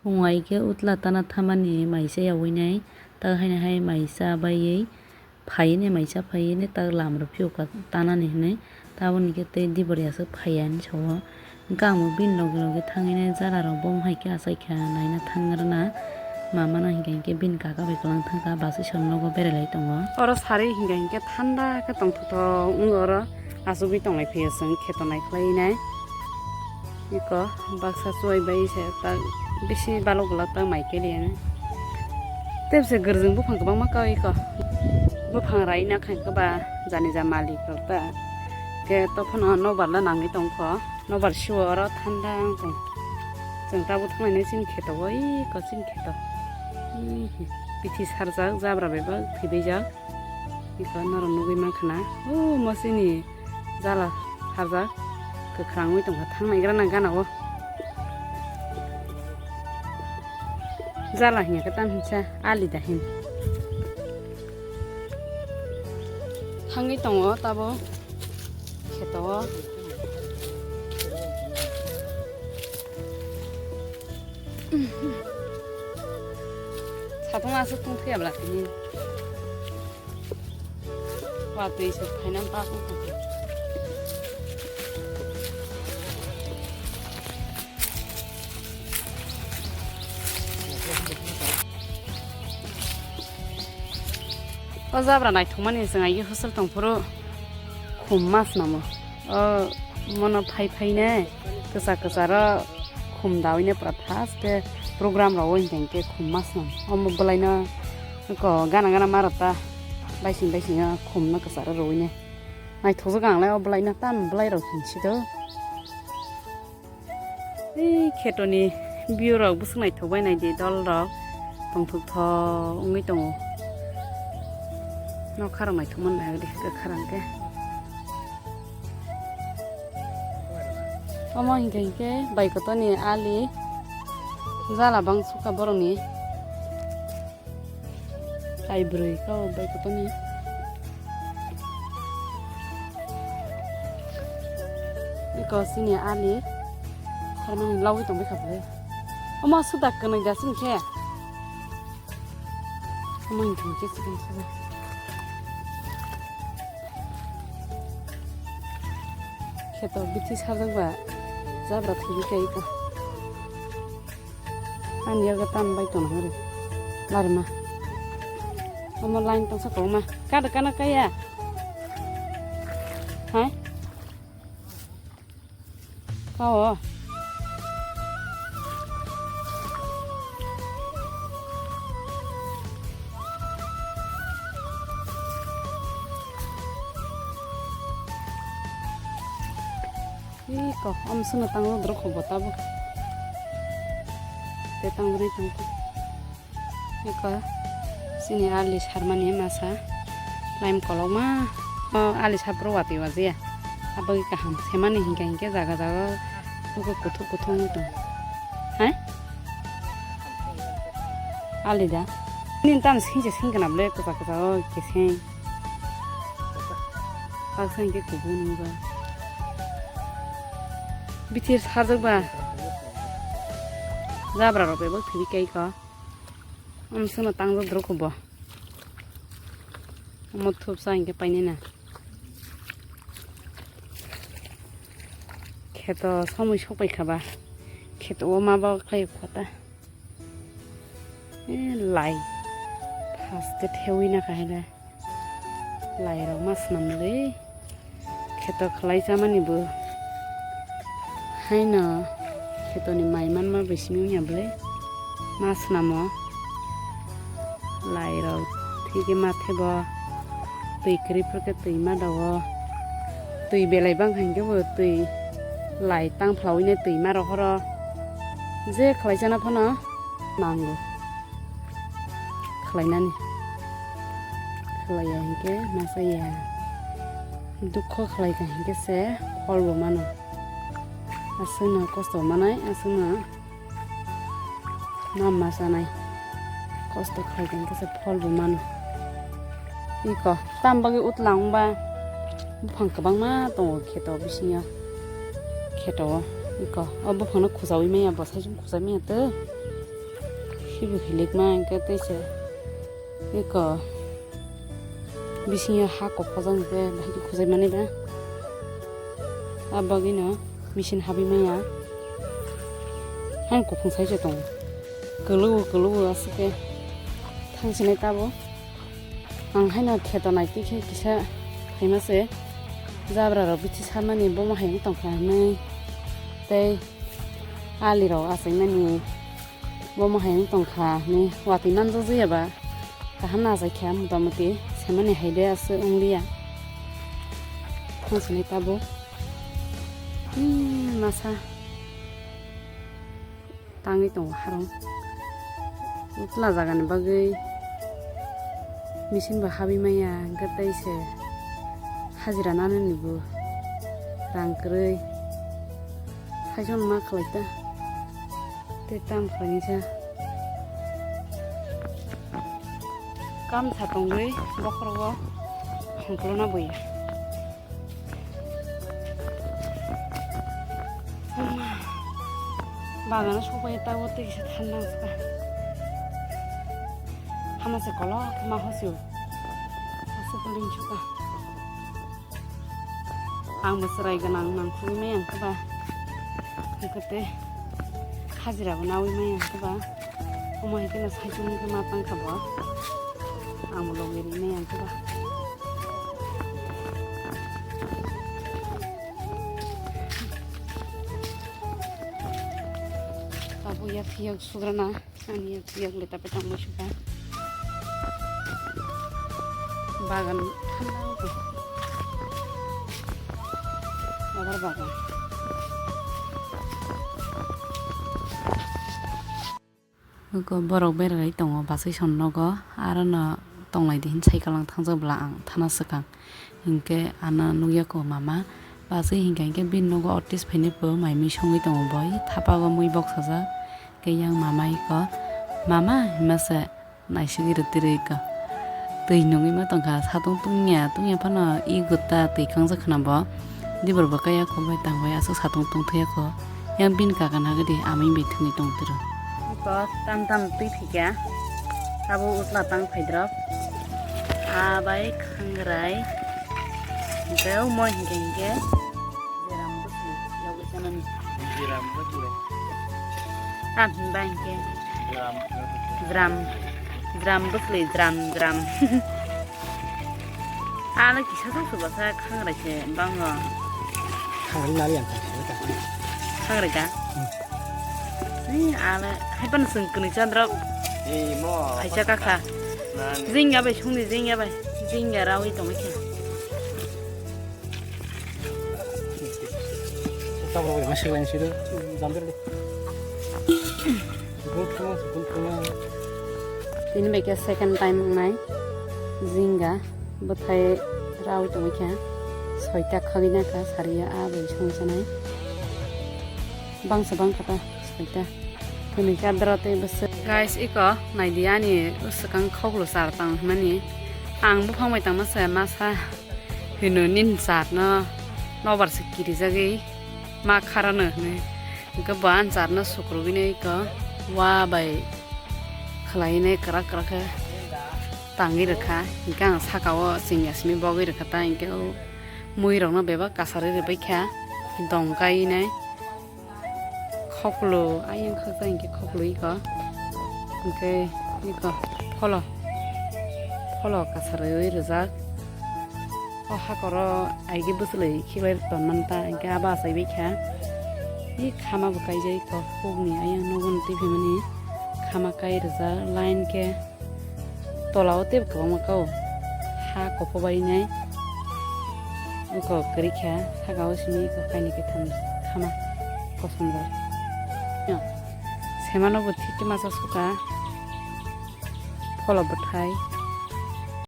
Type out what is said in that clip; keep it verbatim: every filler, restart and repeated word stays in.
Phung hai khe utla tana thamani maisa yaui nai, tak haino hai maisa baiwi phaiwi nai, maisa phaiwi nai, tak lam rw phiyok ka tanani hinwi. Taboni khe tei dibori aswk phaiya hinwi sao. Hwnkhe ang bo bini loge loge thangwi nai, jara rok bo hai khe achai kha naina thang rwna. Mama no hinkhe hinkhe bini kaka bai kwlang thang kha, bus song nogo berai lai tongo. Oro sari hinkhe hinkhe thanda khe tongthok thok wngo oro. Achugwi tonglai phio chwng kheto naikhlai nai. Iko baksa chuai bai se tak bisi balok balok tak mai khe riya. Tei se gwrjwng buphang kwbangma kau iko. Buphang rai na khain khe ba jani ja malik rok ta. Khe tophano nobar la nangwi tongkho. Nobar siwo oro thanda wng tong. Chwng tabuk thanglainai chini kheto o iko chini kheto. Bithi sarjak jabra bebak thwibaijak. Iko norok nugwi mankha na. O mo chini jala sarjak kwkhwrang wi tongkha thangnaigra na gana o. Jala hinya khe tam hinsa ali da hin. Thangwi tongo tabo kheto o. Satung aswk tong phiya bla tini. Watwi se phaina bak wngkha. O jabra naithokmani chwng aigwi hostel tongphuru khum ma swnamo. O mono phai phaine kwchar kwcharo khum dawi ne pura first khe program rok o hinkhe hinkhe khum ma swnam. Omo bwlaino ko gana gana ma rw ta baising baising o khum no kwcharo rwui ne. Naithokjak ang lai o bwlaino tam bwlai rok hinsi do. Ei khetoni view rok bwswk naithok bai naidi dol rok tongthok thok wngwi tongo. Nokha rok naithok man nai de kwkhwrang khe. Omo hinkhe hinkhe bai kotoni ali jala bang sukha borokni. Tai bwrwi kau bai kotoni. Iko sini ali. Sarmani lawui tongbai kha bwlai. Omo suda kwnwi da sini khe. Omo hinkhe hinkhe sikon suda. Kheto bithi sajak ba jabra thwgwi kha iko. Ani yago tam bai tong hori. Larima. Omo line tongsa koma. Kada kana kaya. Hai. Kao. Iko, om sino tango drok hobo tabo. Te tango ri tango. Iko, sini ali sarmani masa. Laim kolokma. O ali sapro wati wajiya. Abo kaham semani hingka hingke jaga jaga. Iko kuthuk kuthuk wngtong. Hai? Ali da. Nini tam singse singkana ble kwchak kwchak o keseng. Baksa hingke kubui nungba. Bithi sarjak ba. Jabra rok bebak thwi kai ko. Amsano tangjak drok bo. Omo thupsa hingke painina. Kheto somoi sokpai khaba. Kheto o ma ba khlai khota. Eh, lai. First ke thewi na kahai le. Lai rok ma swnam le. Kheto khlai chamani bo. Haino khetoni mai manma bai simi wngya bwle. Ma swnamo. Lai rok thike ma thebo. Twi kwrwi phuru khe twi ma dago. Twi belai bang kha hingke bo twi lai tang phlaui nai twi ma rohoro. Je khlai chana phano nango. Khlainani. Khlaiya hinkhe masa ya. Dukho khlaikha hinkhe se pholbo mano. Aswkno kosto manai, aswkno ma ma sanai. Kosto khlaikha hinkhe se pholbo mano. Iko, tam bagwi utlang wngba buphang kwbangma tongo kheto bisingo. Kheto o, iko, o buphangno khujaui manya, bwsai chwng khujai manya tw. Teibo hilikma hwnkhe teisa eko bisingo ha kok khojak hwnkhe bahai khe khojai mani ba. A bagwino machine habwi manya. Haino kuphung sai se tongo. Kwlwi kwlwi aswk khe thang sinai tabuk. Ang haino kheto naitwi khe kisa phaima se jabra rok bithi samani bomo hai wng tongkha hinwi tei ali rok achaimani bomo hai wng tongkha hinwi watwi manjak jaya ba kaham no achai kha motamoti semani hai de aswk wng liya thang sinai tabuk. Hmm, masa. Tangwi tongo harong. Utla jagani bagwi machine bo habwi manya, hwnkhe tei se hajira nanani bo rang kwrwi. Saichung ma khlai ta. Tei tam khlainisa. Kam sa tongwi bokhorogo hongklona boya. Bagano sokbai ta o tei kisa thanda wngkha. Hama se kolok ma hosio. Aswk building suka. Ang bo chwrai gwnang nangkhugwi maya wngkha ba. Hwnkhe tei hajira bo nawi maya wngkha ba. Omo hai kheno saichung wngkhe ma tangkha bo. Ang bo logi ri maya wngkha ba. Abo yak yak sugrana, ani yak yak leta petang musuka. Bagan thanda wngkha. Rubber bagan. Eko borok berairai tongo, bachai son nogo, aro no tonglai di hin cycle ang thangjak bwla ang thana swkang. Hinkhe ano nukya ko mama, bachai hinkha hinkhe bini nogo otis phainai bo mai mui songwi tongo boi, thapago mui boksajak. Khe yang mama eko, "Mama," hima se naisigwi rwtwi rwi eko. Twi nungwi ma tongkha, satung tungya, tungya phano i gutta twi kangjak khna bo. Dibor bo kaya kok bai tang bai aswk satung tungthwi ako. Yang bini kakan hagwi di amui bai thwngwi tongtwiro. Iko tam tam twi thwikya. Abo utla tang phaidrop. A bai khangrai. Hwnkhe omo hinkhe hinkhe. Jeram bwsli yogwi sanani. Jeram bwsli. Tam hinba hinkhe. Jeram. Jeram. Jeram bwsli, jeram, jeram. Ala kisa sa subasa khangrai se bango. Khangrai nari ang khangrai ka. Khangrai ka? Hmm. Ni ala hai pan sung kuni chandra. Eh, mo. Hai cha ka kha. Nani. Jingya bai sungni jingya bai. Jingya rawi tong kha. Tabuk bai masuk lain situ. Jam dulu. Tini bai khe second time wngnai jingga bwthai rawi tongwi kha soita khagwi na kha sariya a bai song sanai bangsa bangkha ta soita hwnwi khe adra tei bwswk. Guys, iko naidi ani swkang khoklo char tang hwnmani ang buphang bai tangma se masa hino nini charno nobar se kirijagwi ma kharano hwnwi. Hwnkhe bo ani charno sukrubwino iko wa bai khwlainai kwrak kwrak khe tangwi rwkha. Hwnkhe ang sakao chwngya simi bogwi rwkha ta, hwnkhe o muirokno bebak kasarwi rwbaikha dong kainai. Khoklo ayang khakjak hwnkhe khoklo iko. Hwnkhe iko pholo, pholo kasarwi rwjak. O hakoro aigi bwchwlwi khibai tonmani ta, hwnkhe abo achaibai kha. Ni khama bo kaijak iko, hukni ayang nokni twi phaimani khama kai rwjak, line khe tola o teibo kwbangma kao. Ha kopho bai nai, iko kwrwi kha, saka o simi iko kainwi kaitham khama kosom rok. Semano bo thik masa suka. Pholo bwthai,